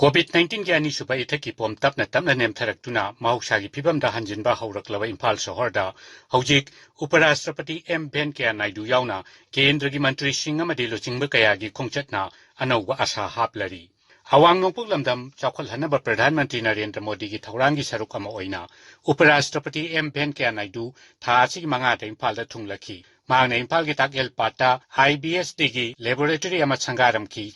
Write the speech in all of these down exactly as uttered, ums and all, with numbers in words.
COVID nineteenꯒꯤ ꯑꯅꯤꯁꯨꯕ ꯏꯊꯛꯀꯤ ꯄꯣꯝ ꯇꯞꯅ ꯇꯞꯅ ꯅꯦꯝꯊꯔꯛꯇꯨꯅ ꯃꯍꯧꯁꯥꯒꯤ ꯐꯤꯕꯝꯗ ꯍꯟꯖꯤꯟꯕ ꯍꯧꯔꯛꯂꯕ ꯏꯝꯐꯥꯜ ꯁꯍꯔꯗ ꯍꯧꯖꯤꯛ ꯎꯄꯔꯥꯁꯇ꯭ꯔꯄꯇꯤ ꯑꯦꯝ ꯚꯦꯟꯀꯌꯥ ꯅꯥꯏꯗꯨ ꯌꯥꯎꯅ ꯀꯦꯟꯗ꯭ꯔꯒꯤ ꯃꯟꯇ꯭ꯔꯤꯁꯤꯡ ꯑꯃꯗꯤ ꯂꯨꯆꯤꯡꯕ ꯀꯌꯥꯒꯤ ꯈꯣꯡꯆꯠꯅ ꯑꯅꯧꯕ ꯑꯥꯁꯥ ꯍꯥꯞꯂꯔꯤ꯫ ꯑꯋꯥꯡ ꯅꯣꯡꯄꯣꯛ ꯂꯝꯗꯝ ꯆꯥꯎꯈꯠꯍꯟꯅꯕ ꯄ꯭ꯔꯙꯥꯟ ꯃꯟꯇ꯭ꯔꯤ ꯅꯔꯦꯟꯗ꯭ꯔ ꯃꯣꯗꯤꯒꯤ ꯊꯧꯔꯥꯡꯒꯤ ꯁꯔꯨꯛ ꯑꯃ ꯑꯣꯏꯅ ꯎꯄꯔꯥꯁꯇ꯭ꯔꯄꯇꯤ ꯑꯦꯝ ꯚꯦꯟꯀꯌꯥ ꯅꯥꯏꯗꯨ ꯊꯥ ꯑꯁꯤꯒꯤ ꯃꯉꯥꯗ ꯏꯝꯐꯥꯜꯗ ꯊꯨꯡꯂꯈꯤ꯫ ꯃꯍꯥꯛꯅ ꯏꯝꯐꯥꯜꯒꯤ ꯇꯥꯛꯌꯦꯜ ꯄꯥꯠꯇ IBSDꯒꯤ laboratory ꯑꯃ ꯁꯪꯒꯥꯔꯝꯈꯤ꯫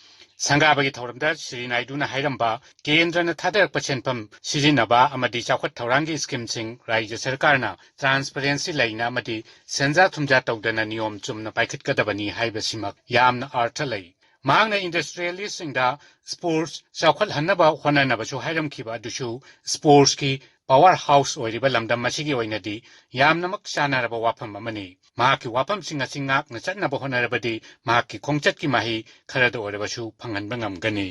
ꯁꯪꯒꯥꯕꯒꯤ ꯊꯧꯔꯝꯗ ꯁ꯭ꯔꯤ ꯅꯥꯏꯗꯨꯅ ꯍꯥꯏꯔꯝꯕ, ꯀꯦꯟꯗ꯭ꯔꯅ ꯊꯥꯗꯔꯛꯄ ꯁꯦꯟꯐꯝ ꯁꯤꯖꯤꯟꯅꯕ ꯑꯃꯗꯤ ꯆꯥꯎꯈꯠ ꯊꯧꯔꯥꯡꯒꯤ scheme ꯁꯤꯡ ꯔꯥꯖ꯭ꯌ ꯁꯔꯀꯥꯔꯅ transparency ꯂꯩꯅ ꯑꯃꯗꯤ ꯁꯦꯟꯖꯥ ꯊꯨꯝꯖꯥ ꯇꯧꯗꯅ ꯅꯤꯌꯣꯝ ꯆꯨꯝꯅ ꯄꯥꯏꯈꯠꯀꯗꯕꯅꯤ ꯍꯥꯏꯕꯁꯤꯃꯛ ꯌꯥꯝꯅ ꯑꯔꯊ ꯂꯩ꯫ ꯃꯍꯥꯛꯅ industrialist ꯁꯤꯡꯗ sports ꯆꯥꯎꯈꯠꯍꯟꯅꯕ ꯍꯣꯠꯅꯅꯕꯁꯨ ꯍꯥꯏꯔꯝꯈꯤꯕ ꯑꯗꯨꯁꯨ sports ꯀꯤ power house ꯑꯣꯏꯔꯤꯕ ꯂꯝꯗꯝ ꯑꯁꯤꯒꯤ ꯑꯣꯏꯅꯗꯤ ꯌꯥꯝꯅꯃꯛ ꯆꯥꯟꯅꯔꯕ ꯋꯥꯐꯝ ꯑꯃꯅꯤ꯫ ꯃꯍꯥꯛꯀꯤ ꯋꯥꯐꯝꯁꯤꯡ ꯑꯁꯤ ꯉꯥꯛꯅ ꯆꯠꯅꯕ ꯍꯣꯠꯅꯔꯕꯗꯤ ꯃꯍꯥꯛꯀꯤ ꯈꯣꯡꯆꯠꯀꯤ ꯃꯍꯩ ꯈꯔꯗ ꯑꯣꯏꯔꯕꯁꯨ ꯐꯪꯍꯟꯕ ꯉꯝꯒꯅꯤ꯫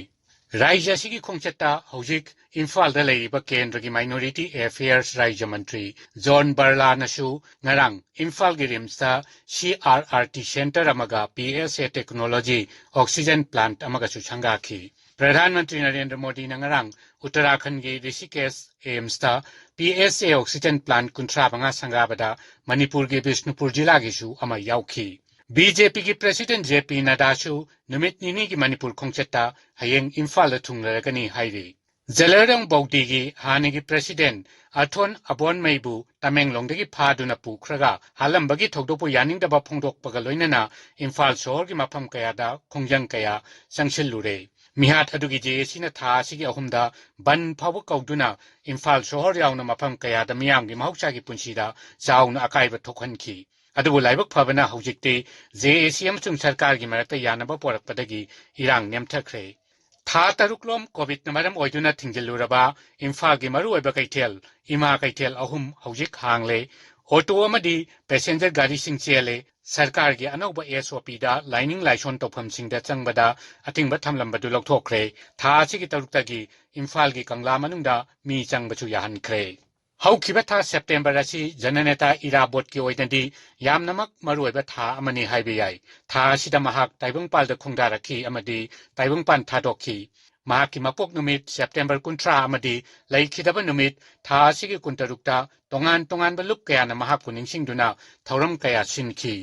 ꯔꯥꯖ꯭ꯌ ꯑꯁꯤꯒꯤ ꯈꯣꯡꯆꯠꯇ ꯍꯧꯖꯤꯛ ꯏꯝꯐꯥꯜꯗ ꯂꯩꯔꯤꯕ ꯀꯦꯟꯗ꯭ꯔꯒꯤ minority affairs ꯔꯥꯖ꯭ꯌ ꯃꯟꯇ꯭ꯔꯤ ꯖꯣꯟ ꯕꯔꯂꯥꯅꯁꯨ ꯉꯔꯥꯡ ꯏꯝꯐꯥꯜꯒꯤ ꯔꯤꯝꯁꯇ CRRT centre ꯑꯃꯒ PSA technology oxygen plant ꯑꯃꯒꯁꯨ ꯁꯪꯒꯥꯈꯤ꯫ ꯄ꯭ꯔꯙꯥꯟ ꯃꯟꯇ꯭ꯔꯤ ꯅꯔꯦꯟꯗ꯭ꯔ ꯃꯣꯗꯤꯅ ꯉꯔꯥꯡ ꯎꯠꯇꯔꯥꯈꯟꯗꯒꯤ ꯔꯤꯁꯤꯀꯦꯁ AIIMSꯇ PSA oxygen plant ꯀꯨꯟꯊ꯭ꯔꯥ ꯃꯉꯥ ꯁꯪꯒꯥꯕꯗ ꯃꯅꯤꯄꯨꯔꯒꯤ ꯕꯤꯁꯅꯨꯄꯨꯔ ꯖꯤꯂꯥꯒꯤꯁꯨ ꯑꯃ ꯌꯥꯎꯈꯤ꯫ BJPꯒꯤ president JP ꯅꯗꯥꯁꯨ ꯅꯨꯃꯤꯠ ꯅꯤꯅꯤꯒꯤ ꯃꯅꯤꯄꯨꯔ ꯈꯣꯡꯆꯠꯇ ꯍꯌꯦꯡ ꯏꯝꯐꯥꯜꯗ ꯊꯨꯡꯂꯔꯒꯅꯤ ꯍꯥꯏꯔꯤ꯫ ꯖꯦꯂꯔꯣꯡ ꯕꯧꯗꯤꯒꯤ ꯍꯥꯟꯅꯒꯤ president ꯑꯊꯣꯟ ꯑꯕꯣꯟꯃꯩꯕꯨ ꯇꯃꯦꯡꯂꯣꯡꯗꯒꯤ ꯐꯥꯗꯨꯅ ꯄꯨꯈ꯭ꯔꯒ ꯍꯥꯠꯂꯝꯕꯒꯤ ꯊꯧꯗꯣꯛꯄꯨ ꯌꯥꯅꯤꯡꯗꯕ ꯐꯣꯡꯗꯣꯛꯄꯒ ꯂꯣꯏꯅꯅ ꯏꯝꯐꯥꯜ ꯁꯍꯔꯒꯤ ꯃꯐꯝ ꯀꯌꯥꯗ ꯈꯣꯡꯖꯪ ꯀꯌꯥ ꯆꯪꯁꯤꯜꯂꯨꯔꯦ꯫ ꯃꯤꯍꯥꯠ ꯑꯗꯨꯒꯤ JACꯅ ꯊꯥ ꯑꯁꯤꯒꯤ ꯑꯍꯨꯝꯗ ꯕꯟ ꯐꯥꯎꯕ ꯀꯧꯗꯨꯅ ꯏꯝꯐꯥꯜ ꯁꯍꯔ ꯌꯥꯎꯅ ꯃꯐꯝ ꯀꯌꯥꯗ ꯃꯤꯌꯥꯝꯒꯤ ꯃꯍꯧꯁꯥꯒꯤ ꯄꯨꯟꯁꯤꯗ ꯆꯥꯎꯅ ꯑꯀꯥꯏꯕ ꯊꯣꯛꯍꯟꯈꯤ꯫ ꯑꯗꯨꯕꯨ ꯂꯥꯏꯕꯛ ꯐꯕꯅ ꯍꯧꯖꯤꯛꯇꯤ JAC ꯑꯃꯁꯨꯡ ꯁꯔꯀꯥꯔꯒꯤ ꯃꯔꯛꯇ ꯌꯥꯅꯕ ꯄꯣꯔꯛꯄꯗꯒꯤ ꯏꯔꯥꯡ ꯅꯦꯝꯊꯈ꯭ꯔꯦ꯫ ꯊꯥ ꯇꯔꯨꯛꯂꯣꯝ COVIDꯅ ꯃꯔꯝ ꯑꯣꯏꯗꯨꯅ ꯊꯤꯡꯖꯤꯜꯂꯨꯔꯕ ꯏꯝꯐꯥꯜꯒꯤ ꯃꯔꯨꯑꯣꯏꯕ ꯀꯩꯊꯦꯜ, ꯏꯃꯥ ꯀꯩꯊꯦꯜ ꯑꯍꯨꯝ ꯍꯧꯖꯤꯛ ꯍꯥꯡꯂꯦ꯫ ꯑꯣꯇꯣ ꯑꯃꯗꯤ passenger ꯒꯥꯔꯤꯁꯤꯡ ꯆꯦꯜꯂꯦ꯫ ꯁꯔꯀꯥꯔꯒꯤ ꯑꯅꯧꯕ SOPꯗ ꯂꯥꯏꯅꯤꯡ ꯂꯥꯏꯁꯣꯟ ꯇꯧꯐꯝꯁꯤꯡꯗ ꯆꯪꯕꯗ ꯑꯊꯤꯡꯕ ꯊꯝꯂꯝꯕꯗꯨ ꯂꯧꯊꯣꯛꯈ꯭ꯔꯦ꯫ ꯊꯥ ꯑꯁꯤꯒꯤ ꯇꯔꯨꯛꯇꯒꯤ ꯏꯝꯐꯥꯜꯒꯤ ꯀꯪꯂꯥ ꯃꯅꯨꯡꯗ ꯃꯤ ꯆꯪꯕꯁꯨ ꯌꯥꯍꯟꯈ꯭ꯔꯦ꯫ ꯍꯧꯈꯤꯕ ꯊꯥ ꯁꯦꯞꯇꯦꯝꯕꯔ ꯑꯁꯤ ꯖꯅꯅꯦꯇꯥ ꯏꯔꯥꯕꯣꯠꯀꯤ ꯑꯣꯏꯅꯗꯤ ꯌꯥꯝꯅꯃꯛ ꯃꯔꯨꯑꯣꯏꯕ ꯊꯥ ꯑꯃꯅꯤ ꯍꯥꯏꯕ ꯌꯥꯏ꯫ ꯊꯥ ꯑꯁꯤꯗ ꯃꯍꯥꯛ ꯇꯥꯏꯕꯪꯄꯥꯜꯗ ꯈꯣꯡꯗꯥꯔꯛꯈꯤ ꯑꯃꯗꯤ ꯇꯥꯏꯕꯪꯄꯥꯟ ꯊꯥꯗꯣꯛꯈꯤ꯫ ꯃꯍꯥꯛꯀꯤ ꯃꯄꯣꯛ ꯅꯨꯃꯤꯠ ꯁꯦꯞꯇꯦꯝꯕꯔ ꯀꯨꯟꯊ꯭ꯔꯥ ꯑꯃꯗꯤ ꯂꯩꯈꯤꯗꯕ ꯅꯨꯃꯤꯠ ꯊꯥ ꯑꯁꯤꯒꯤ ꯀꯨꯟꯇꯔꯨꯛꯇ ꯇꯣꯉꯥꯟ ꯇꯣꯉꯥꯟꯕ ꯂꯨꯞ ꯀꯌꯥꯅ ꯃꯍꯥꯛꯄꯨ ꯅꯤꯡꯁꯤꯡꯗꯨꯅ ꯊꯧꯔꯝ ꯀꯌꯥ ꯁꯤꯟꯈꯤ꯫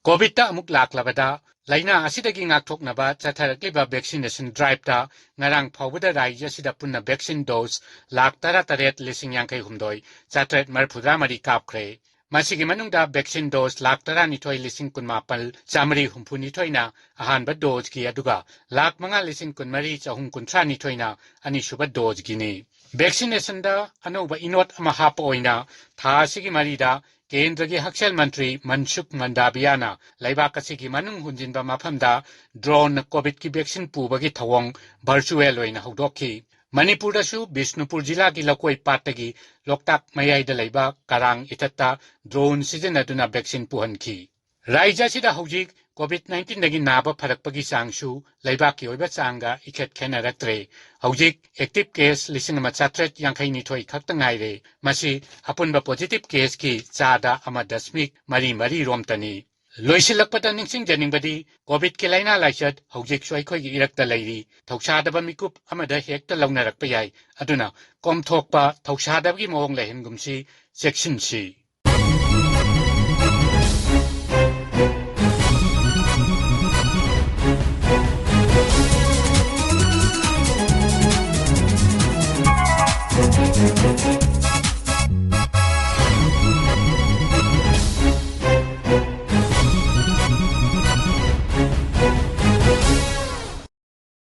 ꯀꯣꯚꯤꯗꯇ ꯑꯃꯨꯛ ꯂꯥꯛꯂꯕꯗ ꯂꯥꯏꯅꯥ ꯑꯁꯤꯗꯒꯤ ꯉꯥꯛꯊꯣꯛꯅꯕ ꯆꯠꯊꯔꯛꯂꯤꯕ vaccination driveꯇ ꯉꯔꯥꯡ ꯐꯥꯎꯕꯗ ꯔꯥꯖ꯭ꯌ ꯑꯁꯤꯗ ꯄꯨꯟꯅ vaccine dose ꯂꯥꯈ ꯇꯔꯥꯇꯔꯦꯠ ꯂꯤꯁꯤꯡ ꯌꯥꯡꯈꯩ ꯍꯨꯝꯗꯣꯏ ꯆꯥꯇ꯭ꯔꯦꯠ ꯃꯔꯤꯐꯨꯇꯔꯥ ꯃꯔꯤ ꯀꯥꯞꯈ꯭ꯔꯦ꯫ ꯃꯁꯤꯒꯤ ꯃꯅꯨꯡꯗ vaccine dose ꯂꯥꯈ ꯇꯔꯥꯅꯤꯊꯣꯏ ꯂꯤꯁꯤꯡ ꯀꯨꯟꯃꯥꯄꯜ ꯆꯥꯃꯔꯤ ꯍꯨꯝꯐꯨꯅꯤꯊꯣꯏꯅ ꯑꯍꯥꯟꯕ doseꯀꯤ, ꯑꯗꯨꯒ ꯂꯥꯈ ꯃꯉꯥ ꯂꯤꯁꯤꯡ ꯀꯨꯟꯃꯔꯤ ꯆꯍꯨꯝ ꯀꯨꯟꯊ꯭ꯔꯥꯅꯤꯊꯣꯏꯅ ꯑꯅꯤꯁꯨꯕ doseꯒꯤꯅꯤ꯫ Vaccinationꯗ ꯑꯅꯧꯕ ꯏꯅꯣꯠ ꯑꯃ ꯍꯥꯞꯄ ꯑꯣꯏꯅ ꯊꯥ ꯑꯁꯤꯒꯤ ꯃꯔꯤꯗ ꯀꯦꯟꯗ꯭ꯔꯒꯤ ꯍꯛꯁꯦꯜ ꯃꯟꯇ꯭ꯔꯤ ꯃꯟꯁꯨꯈ ꯃꯟꯗꯥꯕꯤꯌꯥꯅ ꯂꯩꯕꯥꯛ ꯑꯁꯤꯒꯤ ꯃꯅꯨꯡ ꯍꯨꯟꯖꯤꯟꯕ ꯃꯐꯝꯗ droneꯅ ꯀꯣꯚꯤꯗꯀꯤ vaccine ꯄꯨꯕꯒꯤ ꯊꯧꯑꯣꯡ virtual ꯑꯣꯏꯅ ꯍꯧꯗꯣꯛꯈꯤ꯫ ꯃꯅꯤꯄꯨꯔꯗꯁꯨ ꯕꯤꯁꯅꯨꯄꯨꯔ ꯖꯤꯂꯥꯒꯤ ꯂꯀꯣꯏ ꯄꯥꯠꯇꯒꯤ ꯂꯣꯛꯇꯥꯛ ꯃꯌꯥꯏꯗ ꯂꯩꯕ ꯀꯔꯥꯡ ꯏꯊꯠꯇ drone ꯁꯤꯖꯤꯟꯅꯗꯨꯅ vaccine ꯄꯨꯍꯟꯈꯤ꯫ ꯔꯥꯖ꯭ꯌ ꯑꯁꯤꯗ ꯍꯧꯖꯤꯛ ꯀꯣꯚꯤꯗ ꯅꯥꯏꯟꯇꯤꯟꯗꯒꯤ ꯅꯥꯕ ꯐꯔꯛꯄꯒꯤ ꯆꯥꯡꯁꯨ ꯂꯩꯕꯥꯛꯀꯤ ꯑꯣꯏꯕ ꯆꯥꯡꯒ ꯏꯈꯦꯠ ꯈꯦꯠꯅꯔꯛꯇ꯭ꯔꯦ꯫ ꯍꯧꯖꯤꯛ active case ꯂꯤꯁꯤꯡ ꯑꯃ ꯆꯥꯇ꯭ꯔꯦꯠ ꯌꯥꯡꯈꯩ ꯅꯤꯊꯣꯏ ꯈꯛꯇ ꯉꯥꯏꯔꯦ꯫ ꯃꯁꯤ ꯑꯄꯨꯟꯕ positive caseꯀꯤ ꯆꯥꯗ ꯑꯃ ꯗꯁꯃꯤꯛ ꯃꯔꯤ ꯃꯔꯤ ꯔꯣꯝꯇꯅꯤ꯫ ꯂꯣꯏꯁꯤꯜꯂꯛꯄꯗ ꯅꯤꯡꯁꯤꯡꯖꯅꯤꯡꯕꯗꯤ ꯀꯣꯚꯤꯗꯀꯤ ꯂꯥꯏꯅꯥ ꯂꯥꯏꯆꯠ ꯍꯧꯖꯤꯛꯁꯨ ꯑꯩꯈꯣꯏꯒꯤ ꯏꯔꯛꯇ ꯂꯩꯔꯤ꯫ ꯊꯧꯁꯥꯗꯕ ꯃꯤꯀꯨꯞ ꯑꯃꯗ ꯍꯦꯛꯇ ꯂꯧꯅꯔꯛꯄ ꯌꯥꯏ꯫ ꯑꯗꯨꯅ ꯀꯣꯝꯊꯣꯛꯄ, ꯊꯧꯁꯥꯗꯕꯒꯤ ꯃꯑꯣꯡ ꯂꯩꯍꯟꯒꯨꯝꯁꯤ, ꯆꯦꯛꯁꯤꯟꯁꯤ꯫